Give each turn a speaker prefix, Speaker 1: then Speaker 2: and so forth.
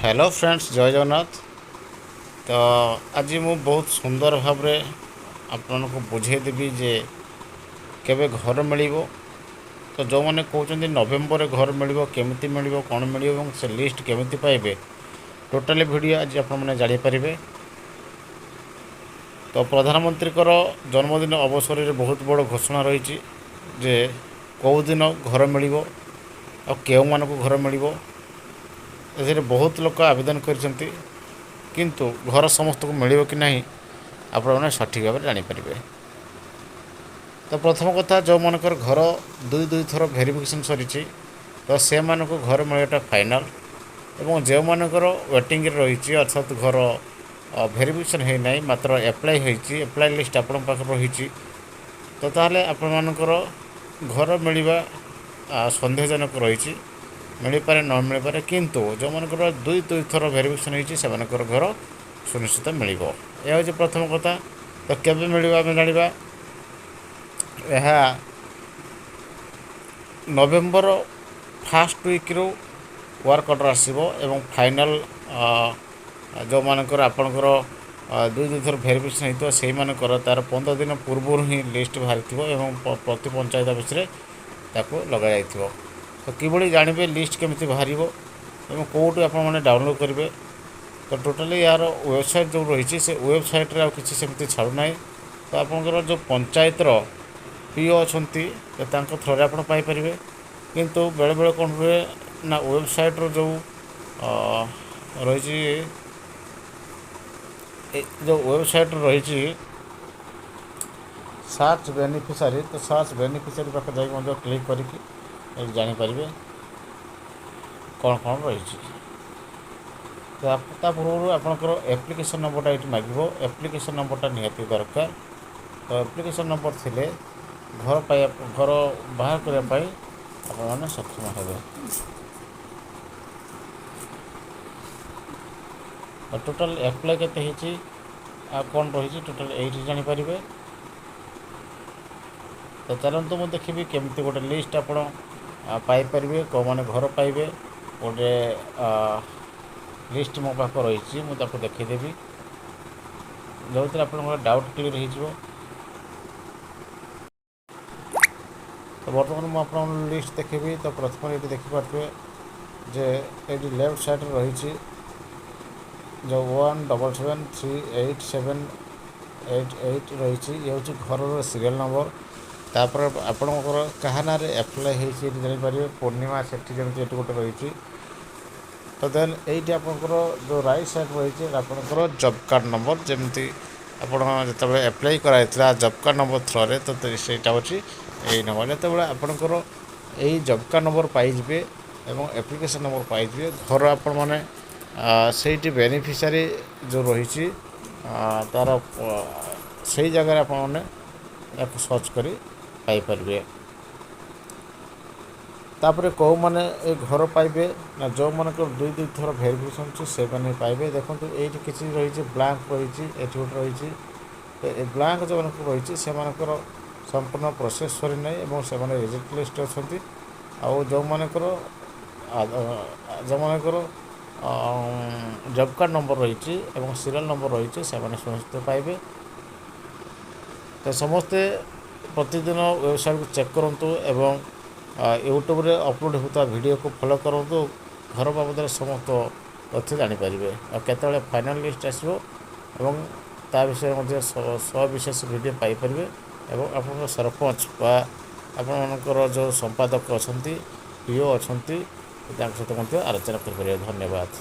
Speaker 1: Hello friends, ଜୟ ଜଗନ୍ନାଥ। ତ ଆଜି ମୁଁ ବହୁତ ସୁନ୍ଦର ଭାବରେ ଆପଣଙ୍କୁ ବୁଝେଇଦେବି ଯେ କେବେ ଘର ମିଳିବ। ତ ଯେଉଁମାନେ କହୁଛନ୍ତି ନଭେମ୍ବରରେ ଘର ମିଳିବ, କେମିତି ମିଳିବ, କ'ଣ ମିଳିବ ଏବଂ ସେ ଲିଷ୍ଟ କେମିତି ପାଇବେ, ଟୋଟାଲି ଭିଡ଼ିଓ ଆଜି ଆପଣମାନେ ଜାଣିପାରିବେ। ତ ପ୍ରଧାନମନ୍ତ୍ରୀଙ୍କର ଜନ୍ମଦିନ ଅବସରରେ ବହୁତ ବଡ଼ ଘୋଷଣା ରହିଛି ଯେ କେଉଁ ଦିନ ଘର ମିଳିବ ଆଉ କେଉଁମାନଙ୍କୁ ଘର ମିଳିବ। ଏଥିରେ ବହୁତ ଲୋକ ଆବେଦନ କରିଛନ୍ତି, କିନ୍ତୁ ଘର ସମସ୍ତଙ୍କୁ ମିଳିବ କି ନାହିଁ, ଆପଣମାନେ ସଠିକ୍ ଭାବରେ ଜାଣିପାରିବେ। ତ ପ୍ରଥମ କଥା, ଯେଉଁମାନଙ୍କର ଘର ଦୁଇ ଦୁଇ ଥର ଭେରିଫିକେସନ୍ ସରିଛି, ତ ସେମାନଙ୍କୁ ଘର ମିଳିବାଟା ଫାଇନାଲ୍ ଏବଂ ଯେଉଁମାନଙ୍କର ୱେଟିଂରେ ରହିଛି, ଅର୍ଥାତ୍ ଘର ଭେରିଫିକେସନ୍ ହୋଇନାହିଁ, ମାତ୍ର ଆପ୍ଲାଏ ହୋଇଛି, ଆପ୍ଲାଏ ଲିଷ୍ଟ ଆପଣଙ୍କ ପାଖରେ ରହିଛି, ତ ତାହେଲେ ଆପଣମାନଙ୍କର ଘର ମିଳିବା ସନ୍ଦେହଜନକ ରହିଛି, ମିଳିପାରେ, ନ ମିଳିପାରେ। କିନ୍ତୁ ଯେଉଁମାନଙ୍କର ଦୁଇ ଦୁଇ ଥର ଭେରିଫିକେସନ୍ ହୋଇଛି, ସେମାନଙ୍କର ଘର ସୁନିଶ୍ଚିତ ମିଳିବ। ଏହା ହେଉଛି ପ୍ରଥମ କଥା। ତ କେବେ ମିଳିବ ଆମେ ଜାଣିବା। ଏହା ନଭେମ୍ବର ଫାଷ୍ଟ ୱିକ୍ରୁ ୱାର୍କ ଅର୍ଡ଼ର ଆସିବ ଏବଂ ଫାଇନାଲ୍ ଯେଉଁମାନଙ୍କର ଆପଣଙ୍କର ଦୁଇ ଦୁଇ ଥର ଭେରିଫିକେସନ୍ ହେଇଥିବ, ସେଇମାନଙ୍କର ତା'ର 15 ଦିନ ପୂର୍ବରୁ ହିଁ ଲିଷ୍ଟ ବାହାରିଥିବ ଏବଂ ପ୍ରତି ପଞ୍ଚାୟତ ଅଫିସରେ ତାକୁ ଲଗାଯାଇଥିବ। ତ କିଭଳି ଜାଣିବେ, ଲିଷ୍ଟ କେମିତି ବାହାରିବ ଏବଂ କେଉଁଠୁ ଆପଣମାନେ ଡାଉନଲୋଡ଼୍ କରିବେ? ତ ଟୋଟାଲି ଏହାର ୱେବସାଇଟ୍ ଯେଉଁ ରହିଛି, ସେ ୱେବସାଇଟ୍ରେ ଆଉ କିଛି ସେମିତି ଛାଡ଼ୁନାହିଁ। ତ ଆପଣଙ୍କର ଯେଉଁ ପଞ୍ଚାୟତର ପିଓ ଅଛନ୍ତି, ତ ତାଙ୍କ ଥ୍ରୋରେ ଆପଣ ପାଇପାରିବେ। କିନ୍ତୁ ବେଳେବେଳେ କ'ଣ ହୁଏ ନା, ୱେବସାଇଟ୍ର ଯେଉଁ ରହିଛି, ଏ ଯେଉଁ ୱେବସାଇଟ୍ର ରହିଛି ସର୍ଚ୍ଚ ବେନିଫିସାରୀ, ତ ସର୍ଚ୍ଚ ବେନିଫିସାରୀ ପାଖରେ ଯାଇକି ମଧ୍ୟ କ୍ଲିକ୍ କରିକି ଏଠି ଜାଣିପାରିବେ କ'ଣ କ'ଣ ରହିଛି। ତ ତା ପୂର୍ବରୁ ଆପଣଙ୍କର ଆପ୍ଲିକେସନ୍ ନମ୍ବରଟା ଏଇଠି ମାଗିବ। ଆପ୍ଲିକେସନ୍ ନମ୍ବରଟା ନିହାତି ଦରକାର। ତ ଆପ୍ଲିକେସନ୍ ନମ୍ବର ଥିଲେ ଘର ପାଇବା, ଘର ବାହାର କରିବା ପାଇଁ ଆପଣମାନେ ସକ୍ଷମ ହେବେ। ତ ଟୋଟାଲ୍ ଆପ୍ଲାଏ କେତେ ହେଇଛି ଆଉ କ'ଣ ରହିଛି, ଟୋଟାଲ୍ ଏଇଠି ଜାଣିପାରିବେ। ତ ଚାଲନ୍ତୁ, ମୁଁ ଦେଖିବି କେମିତି ଗୋଟେ ଲିଷ୍ଟ ଆପଣ ପାଇପାରିବେ, କେଉଁମାନେ ଘର ପାଇବେ। ଗୋଟେ ଲିଷ୍ଟ ମୋ ପାଖରେ ରହିଛି, ମୁଁ ତାକୁ ଦେଖେଇଦେବି, ଯେଉଁଥିରେ ଆପଣଙ୍କର ଡାଉଟ୍ କ୍ଲିୟର୍ ହେଇଯିବ। ତ ବର୍ତ୍ତମାନ ମୁଁ ଆପଣଙ୍କୁ ଲିଷ୍ଟ ଦେଖେଇବି। ତ ପ୍ରଥମେ ଏଇଠି ଦେଖିପାରୁଥିବେ ଯେ ଏଇଠି ଲେଫ୍ଟ ସାଇଡ଼୍ରେ ରହିଛି ଯେଉଁ 17738788 ରହିଛି, ଇଏ ହେଉଛି ଘରର ସିରିଏଲ୍ ନମ୍ବର। ତାପରେ ଆପଣଙ୍କର କାହା ନାଁରେ ଆପ୍ଲାଏ ହେଇଛି ଏଠି ଜାଣିପାରିବେ। ପୂର୍ଣ୍ଣିମା ସେଠି ଯେମିତି ଏଠି ଗୋଟେ ରହିଛି। ତ ଦେନ୍ ଏଇଠି ଆପଣଙ୍କର ଯେଉଁ ରାଇଟ୍ ସାଇଡ଼୍ ରହିଛି, ଆପଣଙ୍କର ଜବ୍ କାର୍ଡ଼ ନମ୍ବର। ଯେମିତି ଆପଣ ଯେତେବେଳେ ଆପ୍ଲାଏ କରାଯାଇଥିଲା ଜବ୍ କାର୍ଡ଼ ନମ୍ବର ଥ୍ରୋରେ, ତ ସେଇଟା ହେଉଛି ଏଇ ନମ୍ବର। ଯେତେବେଳେ ଆପଣଙ୍କର ଏଇ ଜବ୍ କାର୍ଡ଼ ନମ୍ବର ପାଇଯିବେ ଏବଂ ଆପ୍ଲିକେସନ୍ ନମ୍ବର ପାଇଯିବେ, ଘର ଆପଣମାନେ ସେଇଠି ବେନିଫିସିଆରୀ ଯେଉଁ ରହିଛି ତା'ର, ସେଇ ଜାଗାରେ ଆପଣମାନେ ଏହାକୁ ସର୍ଚ୍ଚ କରି ପାଇପାରିବେ। ତାପରେ କେଉଁମାନେ ଏ ଘର ପାଇବେ ନା, ଯେଉଁମାନଙ୍କର ଦୁଇ ଦୁଇ ଥର ଭେରିଫିକେସନ୍ ଅଛି, ସେମାନେ ପାଇବେ। ଦେଖନ୍ତୁ, ଏଇଠି କିଛି ରହିଛି, ବ୍ଲାଙ୍କ ରହିଛି, ଏଠି ଗୋଟେ ରହିଛି। ତ ଏ ବ୍ଲାଙ୍କ ଯେଉଁମାନଙ୍କର ରହିଛି, ସେମାନଙ୍କର ସମ୍ପୂର୍ଣ୍ଣ ପ୍ରୋସେସ୍ ସରିନାହିଁ ଏବଂ ସେମାନେ ରିଜେକ୍ଟ ଲିଷ୍ଟ ଅଛନ୍ତି। ଆଉ ଯେଉଁମାନଙ୍କର ଜବ୍ କାର୍ଡ଼ ନମ୍ବର ରହିଛି ଏବଂ ସିରିଏଲ୍ ନମ୍ବର ରହିଛି, ସେମାନେ ସମସ୍ତେ ପାଇବେ। ତ ସମସ୍ତେ ପ୍ରତିଦିନ ୱେବସାଇଟ୍କୁ ଚେକ୍ କରନ୍ତୁ ଏବଂ ୟୁଟ୍ୟୁବରେ ଅପଲୋଡ଼ ହେଉଥିବା ଭିଡ଼ିଓକୁ ଫଲୋ କରନ୍ତୁ। ଘର ବାବଦରେ ସମସ୍ତ ତଥ୍ୟ ଜାଣିପାରିବେ ଆଉ କେତେବେଳେ ଫାଇନାଲ୍ ଲିଷ୍ଟ ଆସିବ ଏବଂ ତା ବିଷୟରେ ମଧ୍ୟ ସବିଶେଷ ଭିଡ଼ିଓ ପାଇପାରିବେ ଏବଂ ଆପଣଙ୍କ ସରପଞ୍ଚ ବା ଆପଣମାନଙ୍କର ଯେଉଁ ସମ୍ପାଦକ ଅଛନ୍ତି, ପିଓ ଅଛନ୍ତି, ତାଙ୍କ ସହିତ ମଧ୍ୟ ଆଲୋଚନା କରିପାରିବେ। ଧନ୍ୟବାଦ।